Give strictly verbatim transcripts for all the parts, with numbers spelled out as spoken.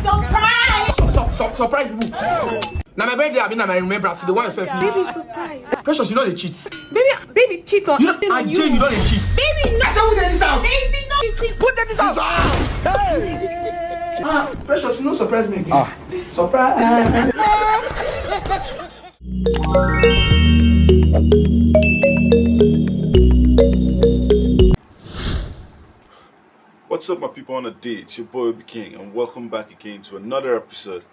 Surprise! Su- su- su- surprise who? Na my birthday, abi na my remembrance? You dey want yourself? Baby, surprise. Precious, you know they cheat. Baby, baby, cheat on. You know, and Jane, you know they cheat. Baby, no. I said, who dey this house? Baby, no cheating. Who dey this house? Ah, Precious, you no surprise me again. Ah. Surprise. What's up, my people? On a day, it's your boy Obi King, and welcome back again to another episode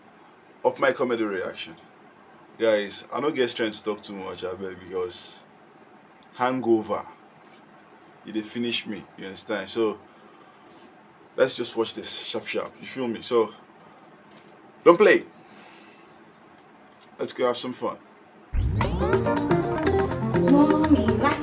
of my comedy reaction. Guys, I don't get strength to talk too much, I bet, because hangover, it dey finish me. You understand? So let's just watch this sharp, sharp. You feel me? So don't play. Let's go have some fun. Mommy, what?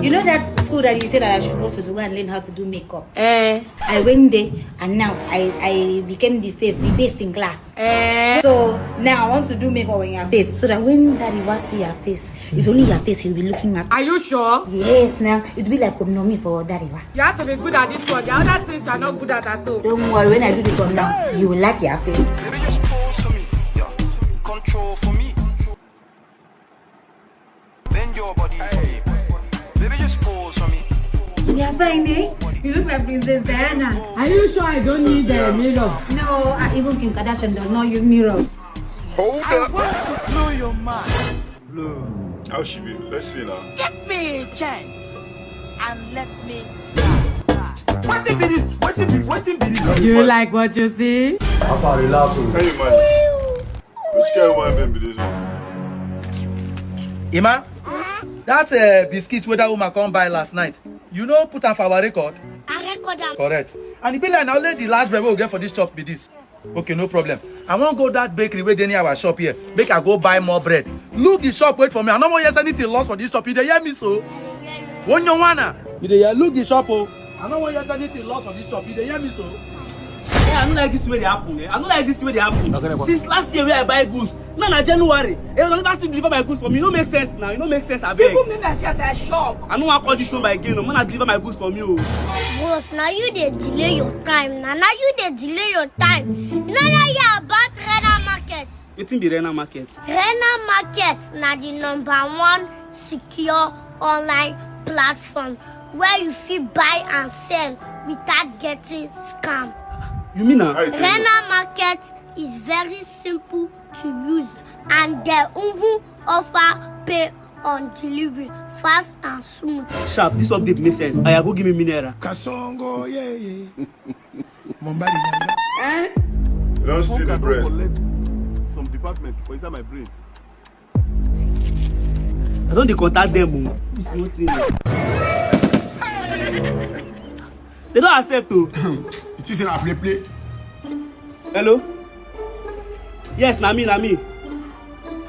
You know that school that you said that I should go to to go and learn how to do makeup? Eh, I went there and now I, I became the face, the best in class. eh. So now I want to do makeup on your face so that when daddy was see your face, it's only your face he'll be looking at. Are you sure? Yes, now it'll be like Onomi for daddy. Wa. You have to be good at this one. The other things you are not good at at all. Don't worry, when I do this one now, you will like your face. Baby, just pose for me. Yeah. Control for me. Bend your body for me. Baby, just pose for me. Yeah, fine, eh? You look like Princess Diana. Are you sure I don't need a mirror? No, uh, even Kim Kardashian does not use mirror. Hold up. How she be? Let's see now. Give me a chance and let me. Wetin be this? Wetin be? Wetin be this? Do you like what you see? Can you imagine? Which kind of woman be this one? Emma, that uh, biscuit wey that woman come buy last night, you no put am for our record? I record am. Correct. And e be like na only the last bread wey we get for this shop be this. Okay, no problem. I wan go that bakery wey dey near our shop here. Make I go buy more bread. Look the shop, wait for me. I no wan hear anything lost for this shop. You dey hear me so? Wonyowana. You dey hear? Look the shop o. I no wan hear anything lost for this shop. You dey hear me so? Yeah, I no like this way they happen. Eh? I no like this way they happen. Since last year where I buy goods, now na January. Eh, you never still deliver my goods for me. E no make sense now. E no make sense, abeg. People make myself that shock. I no wan call this number again. No, man, deliver my goods for me. Oh. Bros, now you dey delay your time. Now, now you dey delay your time. You know now you about Rena Market. Wetin be Rena Market? Rena Market na the number one secure online platform where you fit buy and sell without getting scam. You mean na? Rena Market is very simple to use and they even offer pay on delivery fast and smooth. Sharp, this update make sense. Oya, go give me mineral. Kasongo, yeah, yeah. Mombari. You don't see the bread. Collect some department for inside my brain. I don dey contact them o. This whole thing. They don accept o. It is in a play play. Hello? Yes, na me, na me.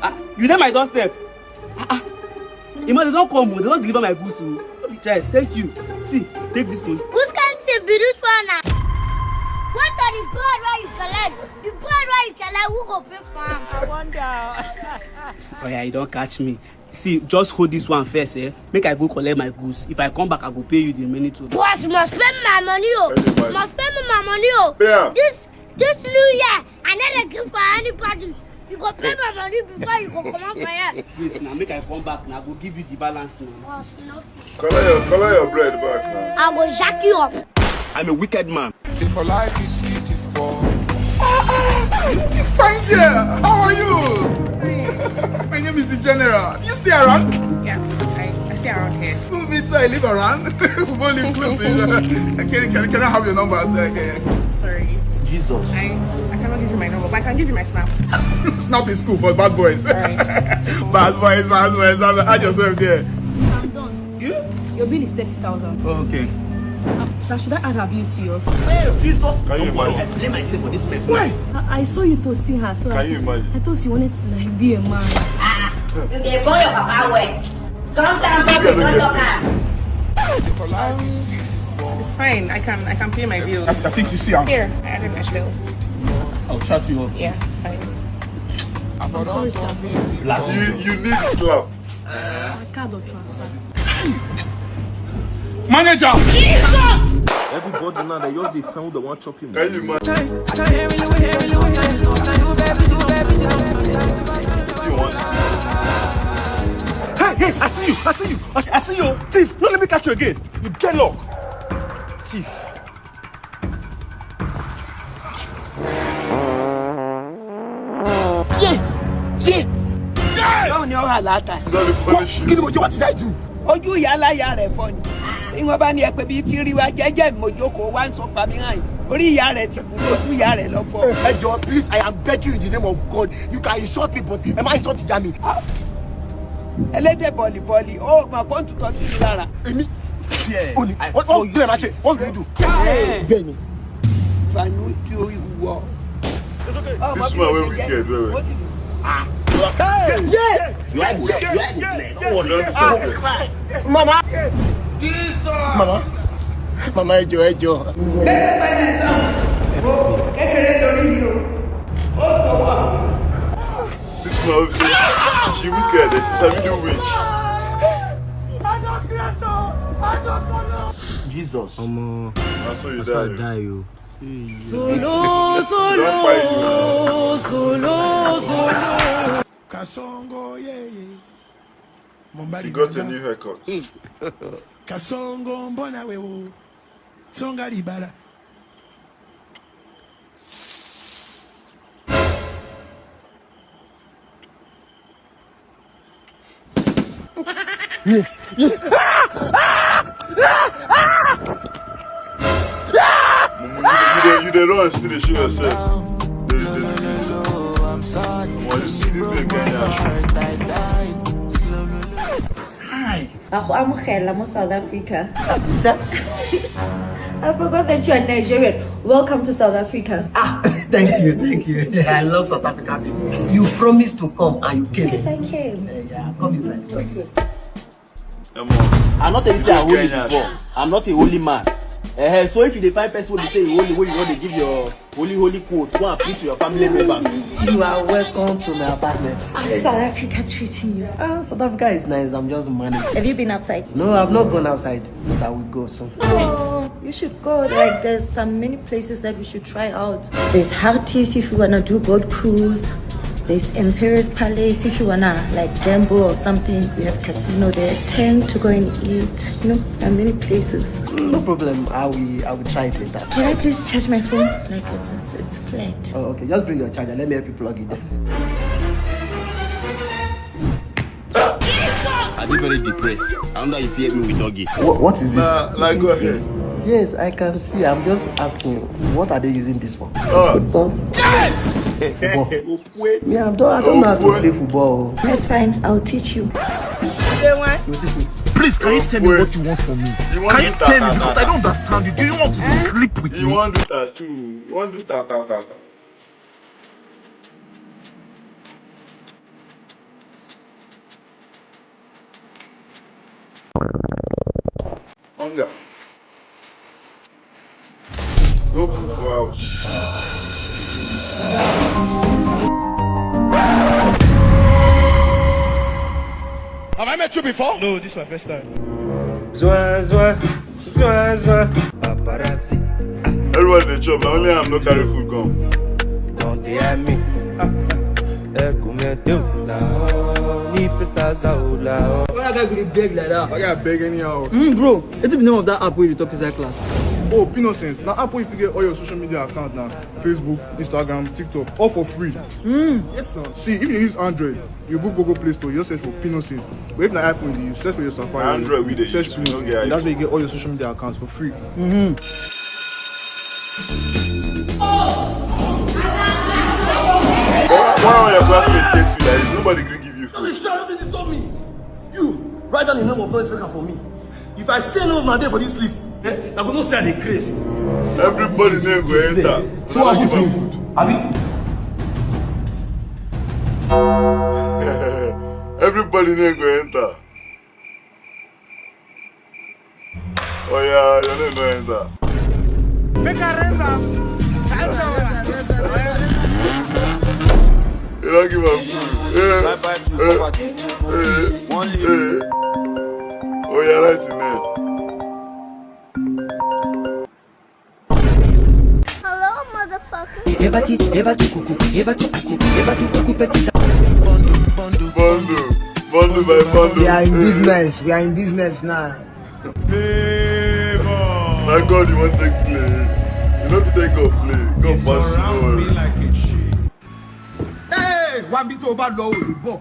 Ah, you dey my doorstep. Ah, ah. Emma, they don come o. They don deliver my goods o. No be choice. Thank you. See, take this one. Which kind thing be this one now? What are the bread where you collect? The bread where you collect, who go pay for am? I wonder. Oya, you don catch me. See, just hold this one first, eh? Make I go collect my goods. If I come back, I go pay you the remaining two. Boss must spend my money, oh. Anybody? Must spend my money, oh. Pay am. This this new year, I never give for anybody. You go pay my money before you go come out for here. Wait now, make I come back now. I go give you the balance now. Boss, no. Collect your, collect your bread back now. I go jack you up. I'm a wicked man. If I like it, it is ball. Fine girl, how are you? My name is the General. Do you stay around? Yeah, I, I stay around here. No, me too, I live around. We both live close to each other. Can, can, can I have your number? So I can... Sorry. Jesus. I, I cannot give you my number, but I can give you my snap. Snap is cool for bad boys. Alright. Bad boys, bad boys, bad boys. Add yourself there. I'm done. You? Your bill is thirty thousand. Okay. Sir, should I add her bill to yours? Can you imagine? Why? I, I saw you toasting her, so Can I, you imagine? I thought you wanted to, like, be a man. You dey born your papa well. Come stand up, you don talk am. It's fine. I can I can pay my bill. I, I think you see am. Here, I added my bill. I'll chat you up. Yeah, it's fine. I'm sorry, sir. You, you need slap. My card or transfer. Manager! Jesus! Everybody now, they just dey found the one chopping. Can you imagine? Hey, hey, I see you, I see you, I, I see you. Thief, no let me catch you again. You get luck. Thief. Yeah, yeah. Báwo ni ọ̀rọ̀ àlàáta? Not the punish you. Kí ni mo jẹ́, what did I do? Ojú ìyá aláya rẹ̀ fọ́ ni. Ìwọ̀n bá ní ẹ̀pẹ̀ bíi ti rí wa jẹ́jẹ́ ìmọ̀jókòó wá ń sọ pa mí hàn yìí. Orí ìyá rẹ̀ ti kú, ojú ìyá rẹ̀ lọ fọ́. Ẹ jọ̀ọ́, please, I am begging you in the name of God. You can insult me, but ẹ má insult ìyá mi. Ẹlẹ́dẹ̀ bọ̀lìbọ̀lì, ó mọ̀ pọ́n tutọ́ sí mi lára. Èmi. Ó ní, what, what do I say? What do you do? Bẹ́ẹ̀ni. Fanu tí ó wọ. This man wey wicked well well. Yeah. You are good. You are good. Don't worry. Don't disturb them. Mama. Mama. Mama, ẹ jọ̀ọ́, ẹ jọ̀ọ́. Bẹ́ẹ̀ bẹ́ẹ̀ bẹ́ẹ̀ sọ, wo kékeré lórí mi o, ó tọwọ́. This man wey say she wicked. She sabi do witch. Jesus. Omo, Na so you I die. die o. Solo, solo, solo, solo. Kasongo, yeah, yeah. Mombali You got a Nanga. New haircut. Kasongo, mbona wewe. Songa libala. Mumu, you, you, dey, you dey run still dey show yourself. Dey, dey, dey, dey. Omo, you see this guy get nyash. Hi. Ako amogela mo South Africa. I forgot that you are Nigerian. Welcome to South Africa. Ah, thank you, thank you. I love South Africa people. You promised to come and you came. Yes, I came. Yeah, come inside. Omo. I'm not a say I holy Kenya. Before. I'm not a holy man. Eh, so if you dey find person wey be say you holy, wey you no dey give your holy holy quote, go and preach to your family members. You are welcome to my apartment. How's South Africa treating you? Ah, South Africa is nice. I'm just managing. Have you been outside? No, I've not gone outside, but I will go soon. Oh, you should go. Like, there's some many places that we should try out. There's Hartis if you wanna do boat cruise. There's Emperor's Palace if you wanna, like, gamble or something. We have casino there. Tend to go and eat. You know, there are many places. No problem. I will. I will try it later. Can I please charge my phone? Like, it's, it's, it's flat. Oh, okay. Just bring your charger. Let me help you plug it in. I dey very depressed. I wonder if you help me with doggy. What, what is this? Nah, like, go ahead. Yes, I can see. I'm just asking, what are they using this for? Oh, Football. Football. Me, I don't, I don't know how to play football. That's fine. I'll teach you. You teach me. Please, can you tell me Wait. What you want from me? You want Can to you tell me? ta- Because I don't understand you. Do you want to sleep with You me? want to tattoo? You want to tattoo? Hunger. Go cook for house. Have I met you before? No, this is my first time. Zwa, zwa, zwa, zwa. Everybody dey chop, na only am no carry food come. Don't tell me. Ah, ah. Ekume do na. Ni pesta zaula. Why that guy go dey beg like that? Why I beg anyhow? Mm, bro, what's the name of that app where you talk inside class? Oh, Pinnocent. Now, app where you get all your social media account now. Facebook, Instagram, TikTok, all for free. Mm. Yes, now. See, if you use Android, you go Google Play Store, you just search for Pinnocent. But if na iPhone you use, search for your Safari. Na Android we dey Search use, we no Pinnocent. get And that's where you iPhone. Get all your social media accounts for free. Mm-hmm. Why, why all your classmates text you like this? Nobody gree give you food. Don't shout, don't disturb me. You, write down the name of Lord Speaker for me. If I say no, my day for this list, eh, I go no say I dey craze. Everybody name go enter. So I put you. Abi? Everybody name go enter. Oh yeah, your name no enter. Make a raise am. You don't give am food. Eh, Bye bye to eh, poverty. Eh, One eh. Oh yeah, write your name. Eba ti, eba tu kuku, eba tu kuku, eba tu kuku petit. Bundle, bundle by bundle. We are in business. We are in business now. Na God you wan take play. You no fit take God play. God pass you all. Hey, wá bí tó o bá lọ òyìnbó.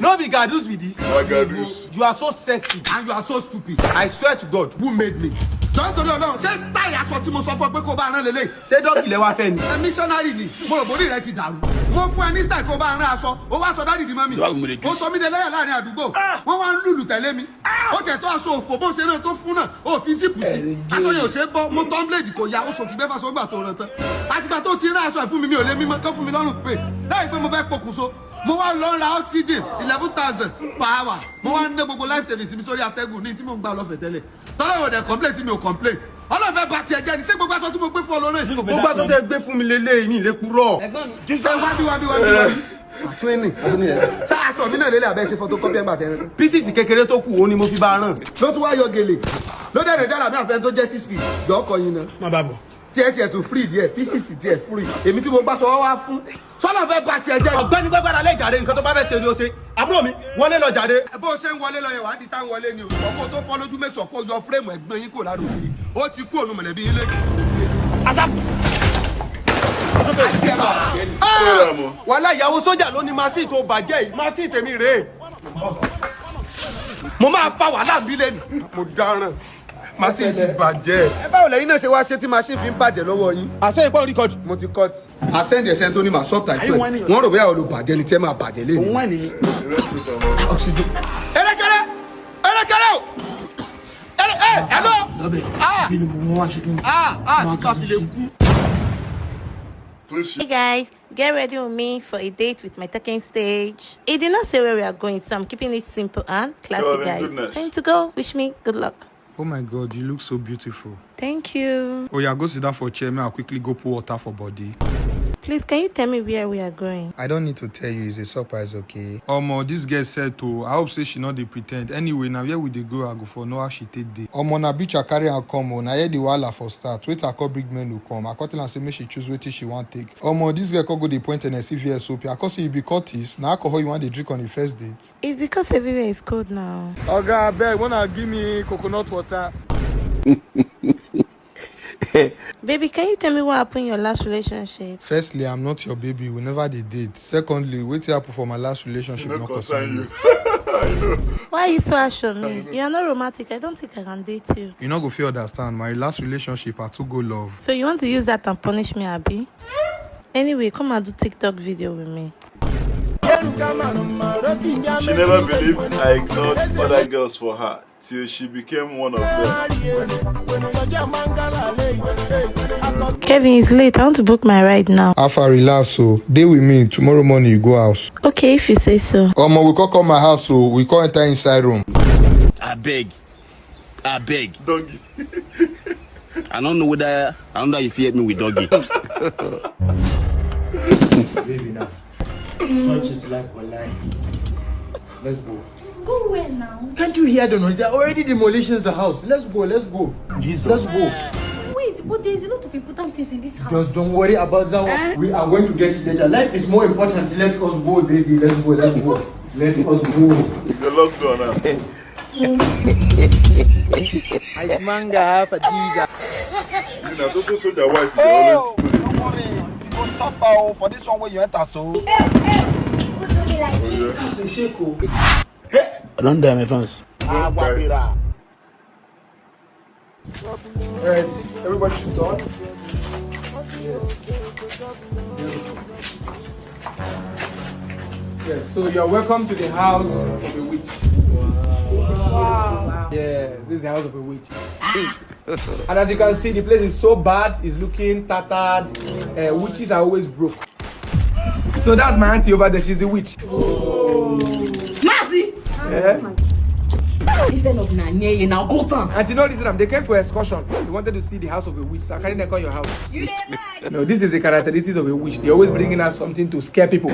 No be gadus be this. Na gadus. You are so sexy. And you are so stupid. I swear to God. Who made me? Jọ nítorí Ọlọ́run, ṣé style aṣọ tí mo sọ fún ọ pé kó bá rán lélẹ̀? Ṣé dọ́kì lẹ wá fẹ́ ni? Ẹ missionary ni. Mo rò borí rẹ ti dàrú. Mo fún ẹ ní style kó bá rán aṣọ. Ó wá sọ dádì di mọ́ mi. Ó sọ mí de lẹ́yà láàrin àdúgbò. Wọ́n wá ń lùlù tẹ̀lé mi. Ó tẹ̀ tó aṣọ òfò bó ṣe náà tó fún náà. Ó fi zip sí. Aṣọ yẹn ò ṣe é bọ́. Mo tọ́ blade kò ya. Ó sọ kí bẹ́ẹ̀ fà sọ́gbà tó rán tán. Àtìgbà tó ti rán aṣọ ẹ̀ fún mi, mi ò lè mímọ́ kán fún mi lọ́rùn pé. Lẹ́yìn pé mo fẹ́ pokùnso. Mo wá lọ ra oxygen eleven thousand per hour. Mo wá ń ná gbogbo life savings mi sórí atẹ́gùn ní tí mò ń gbà lọ́fẹ̀ẹ́ tẹ́lẹ̀. Tọ́lá yóò dẹ̀ complain tí mi ò complain. Ọlọ́fẹ́ bá tiẹ̀ jẹ́ ni, ṣé gbogbo aṣọ tí mo gbé fún ọ lónìí? Gbogbo aṣọ tẹ gbé fún mi lélẹ̀ mi lè purọ́. Ṣé wá bí wá bí wá bí wá bí? Àtúnyẹ̀nì. Ṣé aṣọ mi náà lélẹ̀ abẹ́ ṣe photocopy ẹ̀ ń bà tẹ́rẹ́? Pieces kékeré tó kù òun ni mo fi bá rán. Ló tún wá yọ gèlè. Ló dẹ̀ rẹ̀ jálà bí àfẹ́ tó jẹ́ six feet. Jọ ọkọ yín náà. Má bàa bọ̀. Tiẹ̀ tiẹ̀ tún free díẹ̀, pieces tiẹ̀ free. Èmi tí mo gbá sọ wá wá fún. Sọ́lá fẹ́ bá tiẹ̀ jẹ́. Ọ̀gbẹ́ni gbẹ́gbẹ́ra lè jàre nǹkan tó bá fẹ́ ṣe ni o ṣe. Àbúrò mi, wọlé lọ jàre. Bó o ṣe ń wọlé lọ yẹn, wà á di tá ń wọlé ni o. Ọkọ tó fọ́ lójú méjì ọ̀pọ̀ yọ frame ẹ̀gbọ́n yín kò lára ògiri. Ó ti kú ònú mọ̀lẹ́bí yín lé. Àṣà. Bẹ́ẹ̀ mọ̀. Wàhálà ìyàwó sójà ló ní machine tó bàjẹ́ yìí. Machine tèmi rèé. Mo máa fa wàhálà mi lẹ́nu. Mo dáràn. Machine ti bàjẹ́. Ẹ báwo lẹ́yìn náà ṣe wá ṣe tí machine fi ń bàjẹ́ lọ́wọ́ yín? Àṣẹ ìpọ́n record. Mo ti cut. A send ẹsẹ̀ tó ní màá subtitle ẹ̀. Wọ́n rò bóyá o ló bàjẹ́ ni tí ẹ máa bàjẹ́ lé ní. Oxygen. Erékéré! Erékéré o! Eré ẹ hello! Lọ́bẹ̀ Ah! kí ni gbogbo wọn wá ṣe kí ni? Ah! Ah! Tí bá fi lè kú. Please. Hey guys, get ready with me for a date with my talking stage. He did not say where we are going, so I'm keeping it simple and classy, Oh, my guys. goodness. Time to go. Wish me good luck. Oh my God, you look so beautiful. Thank you. Oh yeah, go sit down for chair. May I quickly go pour water for body. Please, can you tell me where we are going? I don't need to tell you, it's a surprise, okay? Omo, this girl said to. I hope say she not dey pretend. Anyway, now where we dey go, I go for know how she take dey. Omo, na beach I carry her come. Oh, na here the wahala for start. Wait, I call big men who come. I call tell am say make she choose wetin she wan take. Omo, this girl come go dey point N S C V S O P. I come say you be cultist. Na alcohol you wan dey drink on the first date. It's because everywhere is cold now. Oga, abeg, wanna give me coconut water? Baby, can you tell me what happened in your last relationship? Firstly, I'm not your baby. We never dey date. Secondly, wetin happen for my last relationship No no concern concern you. You. I know. Why are you so harsh on me? You are not romantic. I don't think I can date you. You no go fit understand. My last relationship, I too go love. So you want to use that and punish me, Abby? Anyway, come and do TikTok video with me. She never believed I ignored other girls for her till she became one of them. Kevin, it's late. I want to book my ride now. Alpha, relax, so dey with me. Tomorrow morning, you go house. Okay, if you say so. Omo, we come come my house, so we come enter inside room. Abeg, abeg. Doggy. I don't know whether I don't know if you help me with doggy. Baby now. Such is life online. Let's go. Go where now? Can't you hear the noise? They're already demolishing the house. Let's go, let's go. Jesus. Let's go. Wait, but there's a lot of important things in this house. Just don't worry about that one. We are going to get it later. Life is more important. Let us go, baby. Let's go, let's go. Let us go. The lockdown now. Ice manga half a diesel. You know, so so soldier wife. Oh, don't worry. You go suffer oh, for this one where you enter so. This is a shake oh. I don't die, my fans. Alright, everybody should done. Yes, so you're welcome to the house of a witch. Wow. Yeah, this is the house of a witch. And as you can see, the place is so bad, it's looking tattered. Uh, witches are always broke. So that's my auntie over there, she's the witch. Mazi! Yeah. If end up na near you now, go down. And you know this, they came for excursion. They wanted to see the house of a witch, so I carry them call your house. You dey mad? No, this is the characteristics of a witch. They're always bringing out something to scare people.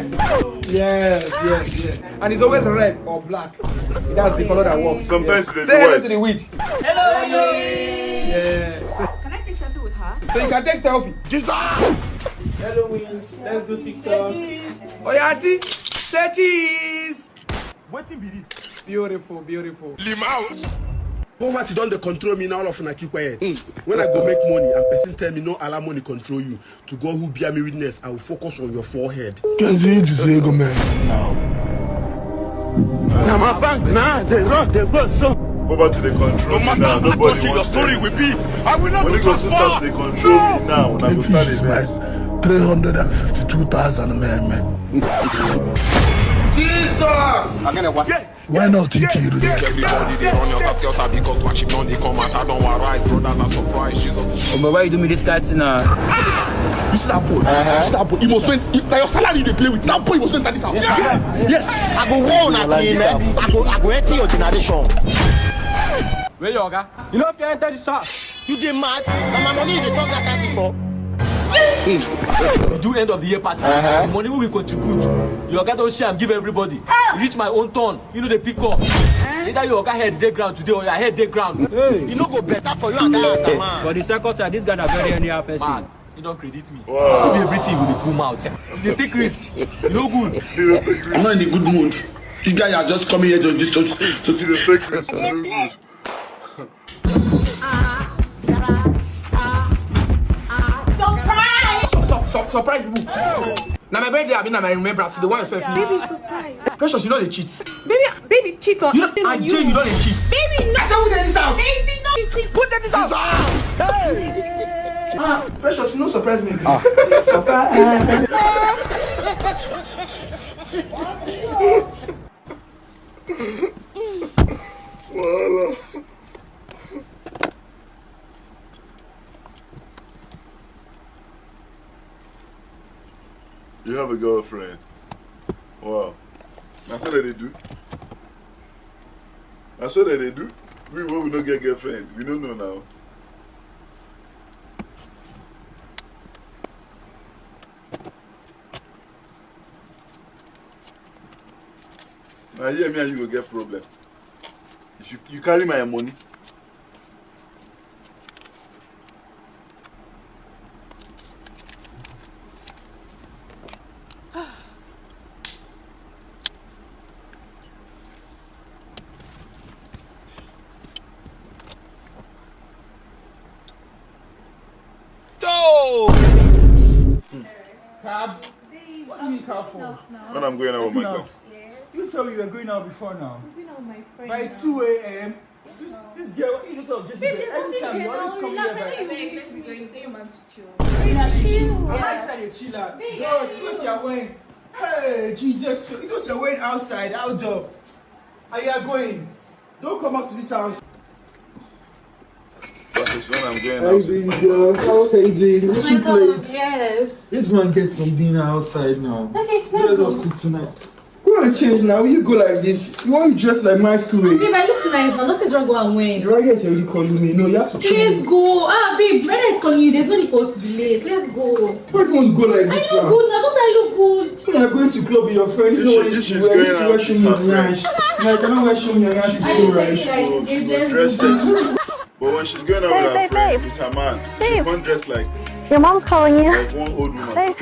Yes, yes, yes. And it's always red or black. That's the color that works. Sometimes Yes. they Say do hello white. To the witch. Hello. Yeah. Can I take selfie with her? So you can take selfie. Jesus! Halloween, let's do TikTok. Oya, G, say cheese. Wetin be this? Beautiful, beautiful. Limau. Poverty don dey control me now, all of una keep quiet. When I go make money and person tell me no allow money control you, to God who bear me witness, I will focus on your forehead. Kenzie, you say go man now. Na my bank now, they run, they go so. Poverty dey control me now. No matter how touching your story will be, I will not go transfer. They control me now. Una go start dey vex. Three hundred and fifty-two thousand, man, man. Jesus! Why not T T? Everybody dey run your basket because watch him don dey come out. I don arise, brothers are surprised. Jesus. Oh, but why you do me this kind thing now? You see that boy? Uh-huh. You see that boy? He must win. He, na your salary they play with. That boy must enter this house. Yeah. Yes. I go warn at him, eh? I go, I go enter your generation. Where your oga? You know if you enter this house. You dey mad? Na my money you dey talk that kind thing for? We do end of the year party. Uh-huh. The money we will contribute. Your oga don share and give everybody. Reach my own turn. You know they pick up. Either your oga head dey ground today or your head dey ground. Hey. You no go better for you and that other man. For the second time, this guy na very anyhow person. Man, you don't credit me. Wow. Everything with the cool mouth. They take risk. You no good. I'm not in a good mood. This guy has just come here to, to, to, to take risk. I'm not good. Surprise! Su-, su-, su-, surprise who? Na my birthday, abi na my remembrance? You dey want yourself? Baby, surprise. Precious, you know they cheat. Baby, baby, cheat on you. And Jay, you know they cheat. Baby, no. I said, who dey this house? Baby, no. Who dey this house? Hey! Ah, Precious, you no surprise me. Ah. Surprise. Wahala. You have a girlfriend. Wow. Na so dem dey do. Na so dem dey do. We wey we no get girlfriend, we no know now. Na here me and you go get problem. If you, you carry my money. Cab? What do you mean cab for? When I'm going out with my girl. You told me you were going out before now. By two a.m. This, this girl, you just talk just anytime you always come here. Relax, relax. Am I inside a chiller? Girl, it's what you're wearing. Hey, Jesus, it's what you're wearing outside, outdoor. And you are going. Don't come back to this house. That is when I'm going out with my girl. How are you doing? Washing plates. Yes. This man gets some dinner outside now. Okay, let's go. Let's just cook tonight. Go and change now. You go like this. You want to dress like my school? Babe, I look nice now. Nothing's wrong. Go and win. The right guy is already calling me. No, you have to change. Please go. Ah, babe, the right guy is calling you. There's no need for us to be late. Let's go. Why do you want to go like this now? I look good now. Don't I look good? When you're going to club with your friend, you know what you wear. You wear show me your ranch. No, I cannot wear show me your ranch. I don't like it. Dress sexy. But when she's going out with her friend, with her man, she can't dress like, your mom's calling you. Like one old woman. Babe.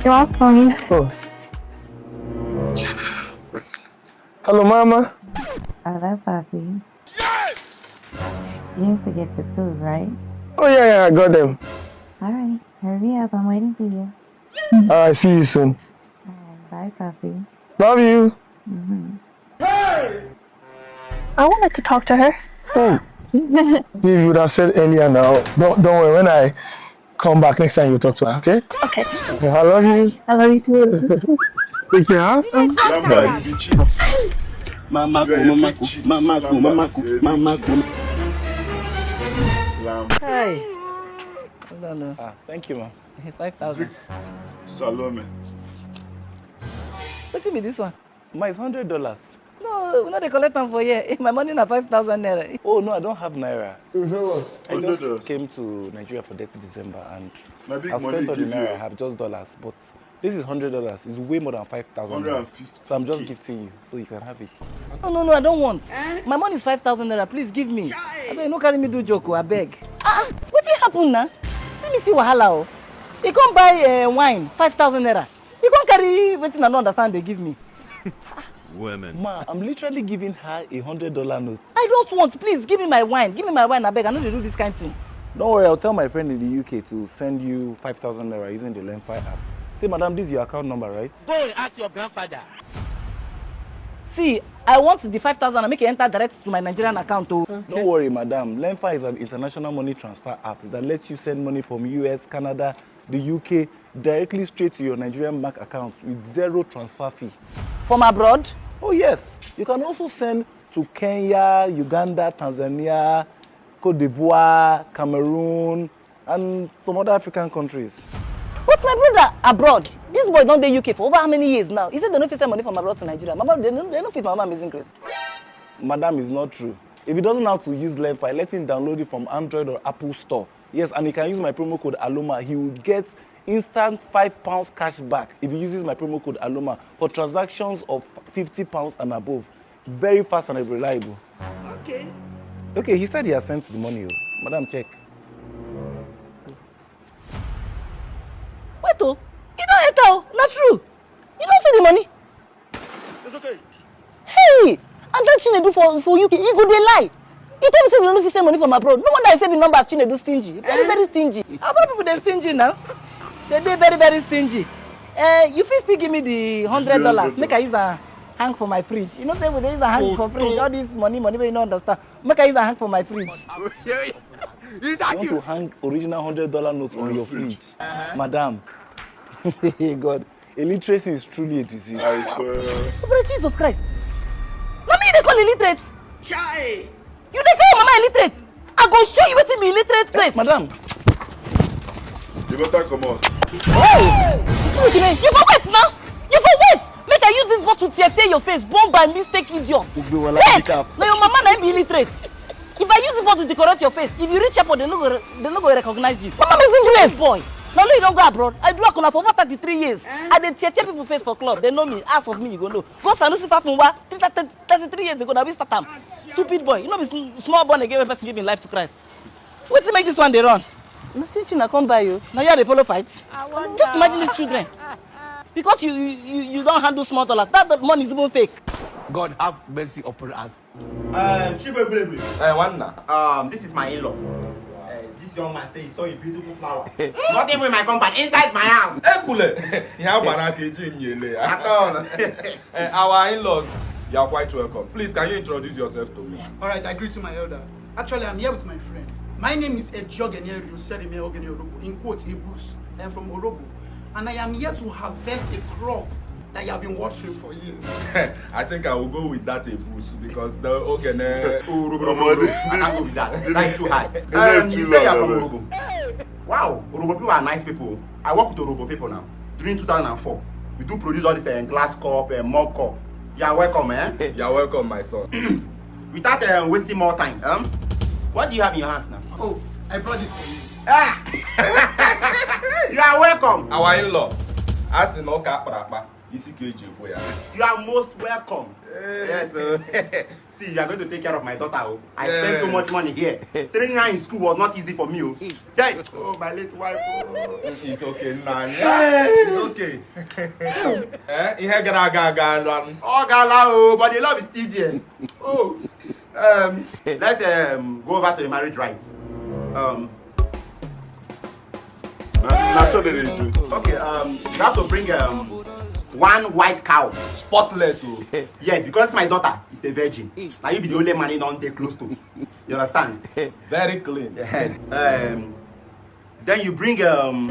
Your mom's calling you. Oh. Hello, Mama. Hello, Papi. You didn't forget the tools, right? Oh, yeah, yeah, I got them. All right, hurry up. I'm waiting for you. All right, see you soon. All right, bye, Papi. Love you. Mm-hmm. I wanted to talk to her. Oh. You would have said earlier now. Don't, don't worry. When I come back next time, you talk to her, okay? Okay. Okay, I love you. I love you too. Take care, huh? Mama go, mama go, mama go, mama go, mama go. Hey. Hold on, no. Ah, thank you, ma. Five thousand. Salome. Wetin be this one? Ma, it's hundred dollars. No, we no dey collect am for here. My money na five thousand naira. Oh, no, I don't have naira. You say what? I just came to Nigeria for thirty December and I spent all the naira I have, just dollars. But this is hundred dollars. It's way more than five thousand naira. So I'm just gifting you, so you can have it. No, no, no, I don't want. Eh? My money is five thousand naira. Please give me. Abeg, no carry me do joke, oh, abeg. Ah, ah, wetin? Happen na? See me see wahala o. He come buy uh, wine, five thousand naira. He come carry wetin I no understand dey give me. Women. Ma, I'm literally giving her a hundred dollar note. I don't want. Please give me my wine. Give me my wine, abeg. I no dey do this kind thing. Don't worry, I'll tell my friend in the U K to send you five thousand naira using the Lenfi app. Say, madam, this is your account number, right? Go and ask your grandfather. See, I want the five thousand and make it enter direct to my Nigerian account o. Don't worry, madam. Lenfi is an international money transfer app that lets you send money from U S, Canada, the U K directly straight to your Nigerian bank account with zero transfer fee. From abroad? Oh yes, you can also send to Kenya, Uganda, Tanzania, Cote d'Ivoire, Cameroon, and some other African countries. But my brother abroad, this boy don dey U K for over how many years now? He said they no fit send money from abroad to Nigeria. Mama, they no, they no fit Mama Amazing Grace. Madam, is not true. If he doesn't know how to use Lenfi, let him download it from Android or Apple Store. Yes, and he can use my promo code Aloma. He will get instant five pounds cash back if he uses my promo code Aloma for transactions of fifty pounds and above. Very fast and reliable. Okay. Okay, he said he has sent the money. Oh. Madam, check. Wait, oh, you don't enter, oh, not true. You don't see the money. It's okay. Hey, and that Chinedu for, for U K, he go dey lie. He tell me say we no fit send money from abroad. No wonder I say the numbers Chinedu stingy. Very, very stingy. Abroad people dey stingy now. They dey very, very stingy. Uh, you fit still give me the hundred dollars. Make I use a hang for my fridge. You know say we dey use a hang for fridge. All this money, money wey you no understand. Make I use a hang for my fridge. You want to hang original hundred dollar notes on your fridge, madam? God, illiteracy is truly a disease. I swear. Oh, brother Jesus Christ. Na me you dey call illiterate? Chai. You dey call your mama illiterate? I go show you wetin be illiterate place. Madam. You better come out. Hey! Wetin you mean? You for wait now. You for wait. Make I use this bottle tear tear your face. Born by mistake, idiot. Wait. Now your mama na be illiterate. If I use this bottle to correct your face, if you reach airport, they no go, they no go recognize you. Mama, listen to this boy. Now you don't go abroad. I do Akuna for over thirty-three years. I dey tear tear people face for club. They know me. Ask of me, you go know. Go Sanusi Fafunwa. Thirty-three years ago, now we start am. Stupid boy. You know, be small born again when person give him life to Christ. Wetin make this one dey run? Na chinchin I come buy you. Now you dey follow fight. Just imagine these children. Because you you you, you don't handle small dollars. That, that money is even fake. God have mercy upon us. Uh, Chief Egbulebe. Eh, nwanna. Um, this is my in-law. Uh, this young man say he saw a beautiful flower. Not even in my compound, inside my house. Ekule, ihe a gbara aka eji m nyele ya. At all. Eh, our in-laws, you are quite welcome. Please, can you introduce yourself to me? All right, I greet you, my elder. Actually, I'm here with my friend. My name is Ejogeneri Oserime Ogene Orobo. In quote, Ibus. I'm from Orobo. And I am here to harvest a crop that you have been watching for years. I think I will go with that Ebus because the Ogene. Oh, Robo, Robo, Robo. I can't go with that. That's too high. Um, you say you're from Orobo. Wow, Orobo people are nice people. I work with Orobo people now. During two thousand four, we do produce all this uh, glass cup, uh, mug cup. You are welcome, eh? You are welcome, my son. Without uh, wasting more time, um, what do you have in your hands now? Oh, I brought this for you. Ah! You are welcome. Our in-law, as in Oka Parapa, isi ka eji ekwu ya. You are most welcome. Yes, uh, see, you are going to take care of my daughter. Oh. I spent so much money here. Training her in school was not easy for me. Oh. Hey. Oh, my late wife. Oh. It's okay, Nanya. It's okay. Eh? Ihe gara aga aga alụ. Oh, gala, oh, but the love is still there. Oh. Um, let's um, go over to the marriage rites. Um, na, na so they dey do. Okay, um, you have to bring um, one white cow. Spotless. Oh. Yes, because my daughter is a virgin. Now you be the only man he don't dey close to. You understand? Very clean. Um, then you bring um,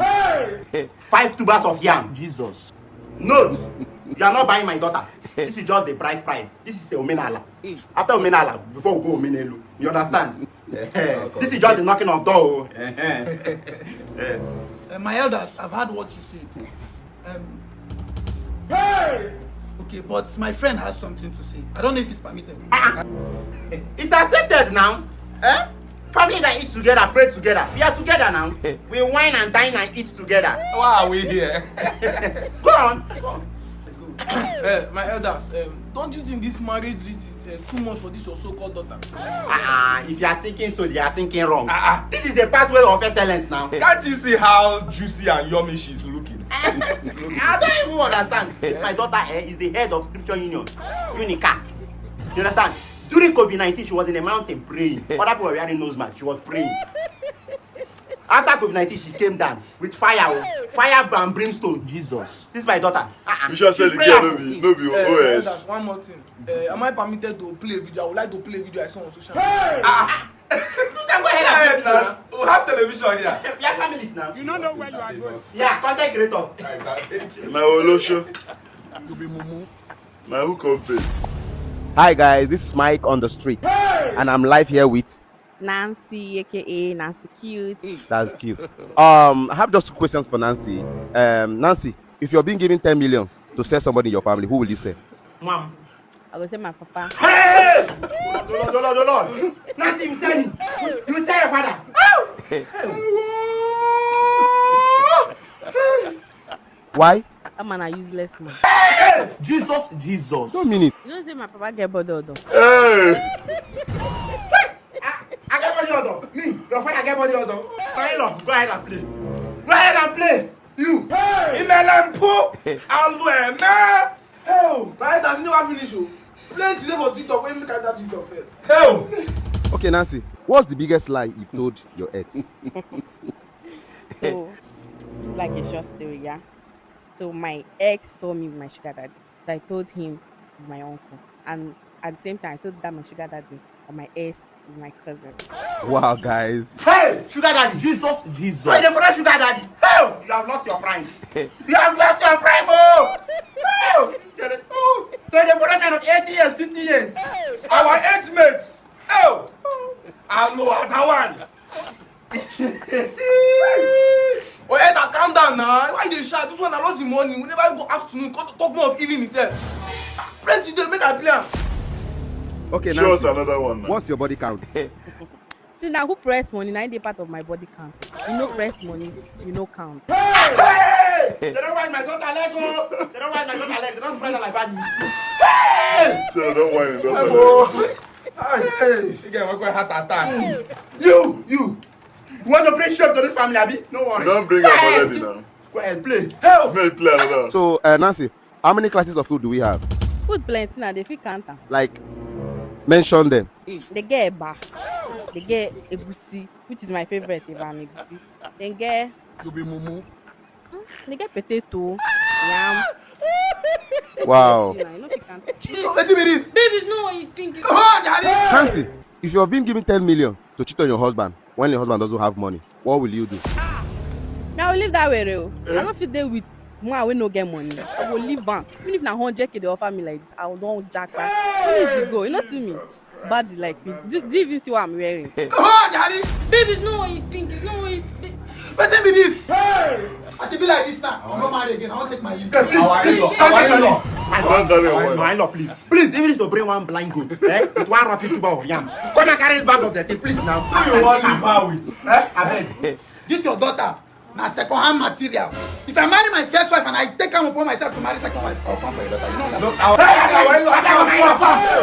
five tubers of yam. Jesus. Note, you are not buying my daughter. This is just the bride price. This is a omenala. After omenala, before we go omenelu. You understand? This is just the knocking of door. Oh. Yes. Uh, my elders, I've heard what you said. Um, okay, but my friend has something to say. I don't know if it's permitted. Ah, it's accepted now. Eh? Family that eat together, pray together. We are together now. We wine and dine and eat together. Why are we here? Go on. Go on. Eh, my elders, um, don't you think this marriage rite is Uh, too much for this your so-called daughter. Ah, if you are thinking so, you are thinking wrong. Ah, ah. This is the pathway of excellence now. Can't you see how juicy and yummy she's looking? I don't even understand. This my daughter eh, is the head of Scripture Union, Unica. You understand? During COVID nineteen, she was in a mountain praying. Other people were wearing nose mask. She was praying. After COVID nineteen, she came down with fire, oh, fire and brimstone. Jesus. This is my daughter. Uh-uh. You sure say the girl no be no be uh, one more thing. Uh, am I permitted to play a video? I would like to play a video I saw on social media. Hey! Ah! You can go ahead and play now. We have television here. We are families now. You don't know where you are going. Yeah, content creators. Exactly. Na Olosho. You be mumu. Na who come pay? Hi guys, this is Mike on the street, and I'm live here with Nancy, aka Nancy Cute. That's cute. Um, I have just two questions for Nancy. Um, Nancy, if you're being given ten million to sell somebody in your family, who will you sell? Mom. I go say my papa. Hey! Lord, Lord, Lord, Lord. Nancy, you sell me. You sell your father. Why? That man a useless man. Jesus, Jesus. Don't mean it. You don't say my papa get body odor. Hey! I, I get body odor. Me, your father get body odor. My in-law, go ahead and play. Go ahead and play. You. Hey! Imelempo. Alweme. Hey! My head has never finished. Oh. Plenty dey for TikTok. When you carry that TikTok first. Hey! Okay, Nancy. What's the biggest lie you've told your ex? So, it's like a short story, yeah. So my ex saw me with my sugar daddy. So I told him he's my uncle, and at the same time I told that my sugar daddy that my ex is my cousin. Wow, guys. Hey, sugar daddy. Jesus, Jesus. So you dey sugar daddy. Hey, you have lost your prime. You have lost your prime, oh. Oh, so you dey borrow man of eighty years, fifty years. Our age mates. Oh, I know that one. Oyeta, calm down now. Why you dey shout? This one I lost the money. We never go afternoon. Come talk more of evening itself. Pray today, make I play am. Okay, Nancy, another one. Now. What's your body count? See now, who press money? Now they part of my body count. You know, press money, you know count. Hey! Hey! They don't want my daughter let go. They don't want my daughter let go. They don't spread like bad news. Hey! So don't worry, don't worry. Hey! You get one heart attack. You, you. You want to bring shame to this family, Abi? No worry. Don't bring up already now. Go ahead, play. Help! May play another. So, uh, Nancy, how many classes of food do we have? Food plenty now, they fit counter. Like, mention them. Mm. They get eba, they get egusi, which is my favorite eba and egusi. Then get. You be mumu. They get potato, yam. Wow. Wetin be this? Baby, no, you think it's... Come on, Daddy. Nancy, if you have been given ten million to cheat on your husband when your husband doesn't have money, what will you do? Now we leave that way, real. Eh? I don't feel there with man we no get money. I will leave one. Even if na hundred k they offer me like this, I will don't jack back. Where is the go? You know, see me. Body like me. Do, do you even see what I'm wearing? Come on, Daddy. Baby, no, you think it's no. Wetin be this? Hey! As e be like this now, I no marry again. I wan take my leave. Our in-law, our in-law. My in-law, please. Please, even if you bring one blind goat, eh, with one rotten tuber of yam, come and carry the bag of the thing, please now. Who you wan leave her with? Eh, abeg. This your daughter. Na second hand material. If I marry my first wife and I take am upon myself to marry second wife, I'll come for your daughter. You know that? Hey, my in-law, my in-law,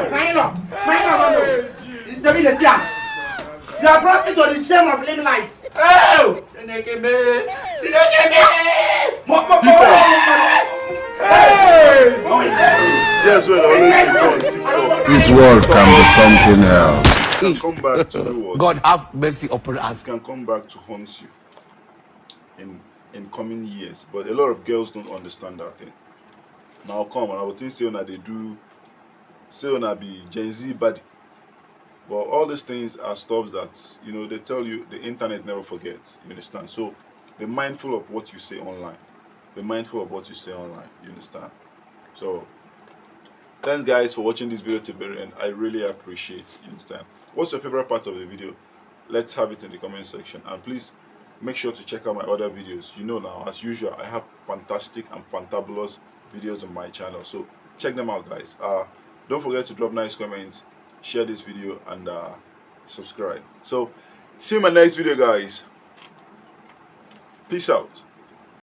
my in-law, no, no. It's a big deal. You have brought me to the shame of limelight. Oh! Chineke me! Chineke me! Mo- mo- mo- Hey! Who is that? Yes, well, always This world can be something else. Can come back to you. God have mercy upon us. Can come back to haunt you in in coming years. But a lot of girls don't understand that thing. Now come and I would think say una dey do, say una be Gen Z body. But all these things are stuff that, you know, they tell you the internet never forgets. You understand? So be mindful of what you say online. Be mindful of what you say online. You understand? So thanks, guys, for watching this video to the very end. I really appreciate. You understand? What's your favorite part of the video? Let's have it in the comment section. And please make sure to check out my other videos. You know now, as usual, I have fantastic and fantabulous videos on my channel. So check them out, guys. Uh, don't forget to drop nice comments, share this video, and uh, subscribe. So see you in my next video, guys. Peace out.